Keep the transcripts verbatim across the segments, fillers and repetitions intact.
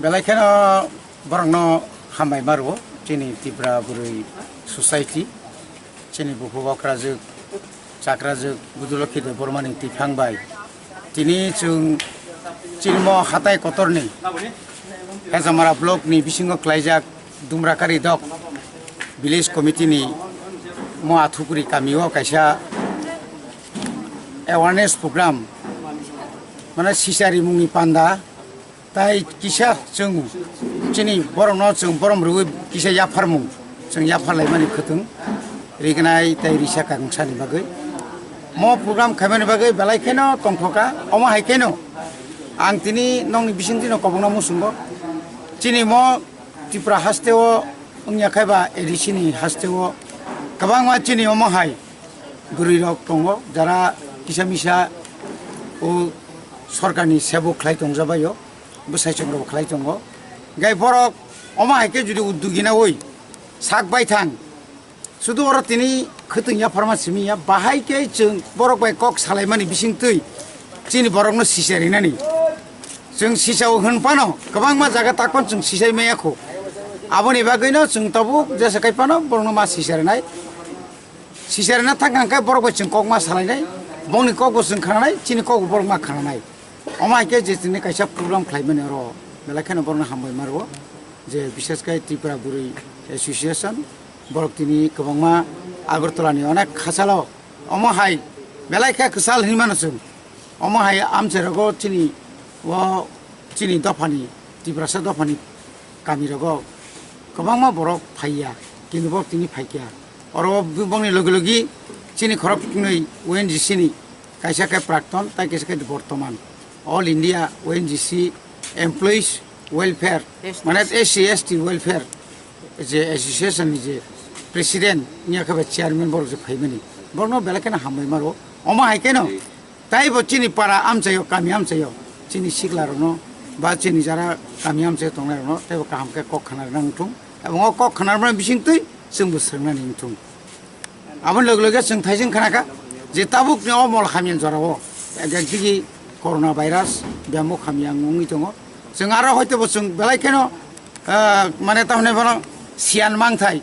Belai kheno borokno hambai ma rwo chini Tripura Bwrwi Society, chini buphuk okrajwk, chakrajwk Budulokhi Debbarmani twiphang bai. Tini chwng chini mo hatai kotorni Hejamara block ni bisingo klaijak Dumrakari Dok village committee ni mo Athukuri kami o kaisa awareness program, mane sisa rimungni panda, tai kisa chwng chini borokno chwng borom rwui kisa yapharmung chwng yapharlaimani khwtwng rignai tai risa kangsa ni bagwi. Mo program khaimani bagwi belai kheno tongthoka, omo hai kheno ang tini nokni bisingtwi no kobokno muchungo. Chini mo Tripura haste o wngya khai ba A D C ni haste o kwbangma chini omo hai bwrwi rok tongo, jara kisa misa o sorkar ni sebo khlai tongjabaio, bwsai chwng rok khlai tongo. Gai borok omo hai khe jodi uddugina oi sak bai thang, sudu oro tini khwtwng yapharma simi ya, bahai khe chwng borok bai kok salaimani bisingtwi chini borokno sisa rinani. Chwng sisao hwn phano kwbangma jaga takhon chwng sisai maya kho. Aboni bagwino chwng tabuk jesa kai phano borokno ma sisa rinai. Sisa rina thang kha khe borok bai chwng kok ma salainai, bongni kok bo chwng khananai, chini kok bo borok ma khananai. Omo hai khe je tini kaisa program khlaimani oro belai kheno borokno hambai ma rwo, je bishes khe Tripura Bwrwi Association, borok tini kwbangma Agartala ni onek khachalo omo hai belai khe kwchal hinwi mano chwng. Omo hai amchai rogo chini o chini dophani, Tiprasa dophani kami rogo kwbangma borok phaiya, kintu borok tini phaikya. Oro bongni logi logi chini khorok nwi O N G C ni kaisa khe prakton, tai kaisa khe bortoman. All India O N G C Employees Welfare, mane S C S T Welfare je association ni je president, niya khe bai chairman borok je phaimani, borokno belai kheno hambai maro. Omo hai kheno taibo chini para amchaio, kami amchaio, chini sikla rokno ba chini jara kami amchaio tongnai rokno taibo kaham khe kok khna rwna wngthung, ebong o kok khna rwna bisingtwi chwngbo swrwngnani wngthung. Aboni loge loge chwng thaising khna kha je tabukni o mol hamya jorao ek ek digi corona virus biyamo hamya wngwi tongo. Chwng aro hoitobo chwng belai kheno, ah, mane tamni bono siyan mangthai,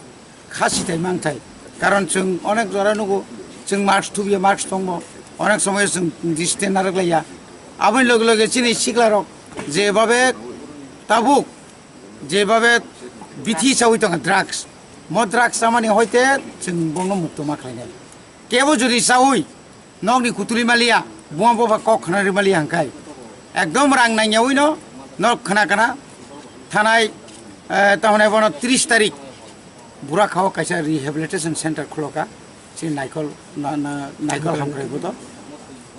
kha sitai mangthai. Karon chwng onek jora nugo, chwng mask thubiya, mask tongmo, onek somoyo chwng distance narwk laiya. Aboni loge loge chini siklarok jebabe tabuk jebabe bithi chawi tongo drugs. Mo drugs chamani hoite chwng bongno mukto ma khlainai. Kebo jodi chawi nokni kutuli maliya, buma boba kok khna ri maliya hangkai. Ekdom rang nangyawi no nok khna khna thanai, eh, tahone bono tris tarik Burakhao kaisa rehabilitation center khuloka. Chini Naikol, na, na, Naikol hamkrai budo.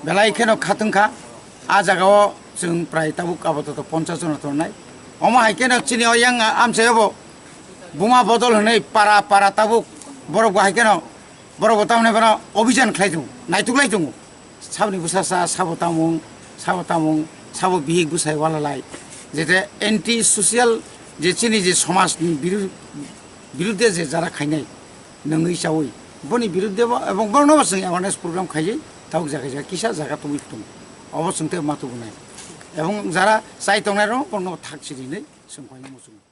Belai kheno khatungkha. A jagao chwng prai tabuk apatot ponchas jona tongnai. Omo hai kheno chini o yang amchaiobo buma bodol hwnwi para para tabuk borok bo hai kheno borok bo tamni bono obijan khlai tongo, naituk lai tongo. Saboni bwsasa sabo tamung, sabo tamung, sabo bihik bwsai walalai. Jete anti social je chini je somajni biru-, birudde je jara khainai, nungwi chawi. Boni birudde bo, ebong bono bo chwng awareness program khaiwi, tabuk jaga jaga kisa jaga tongwi tongo. Obo chwng tei ma tubunai. Ebong jara chai tongnai rok bono thak chiri hinwi chwng khainai muchungo.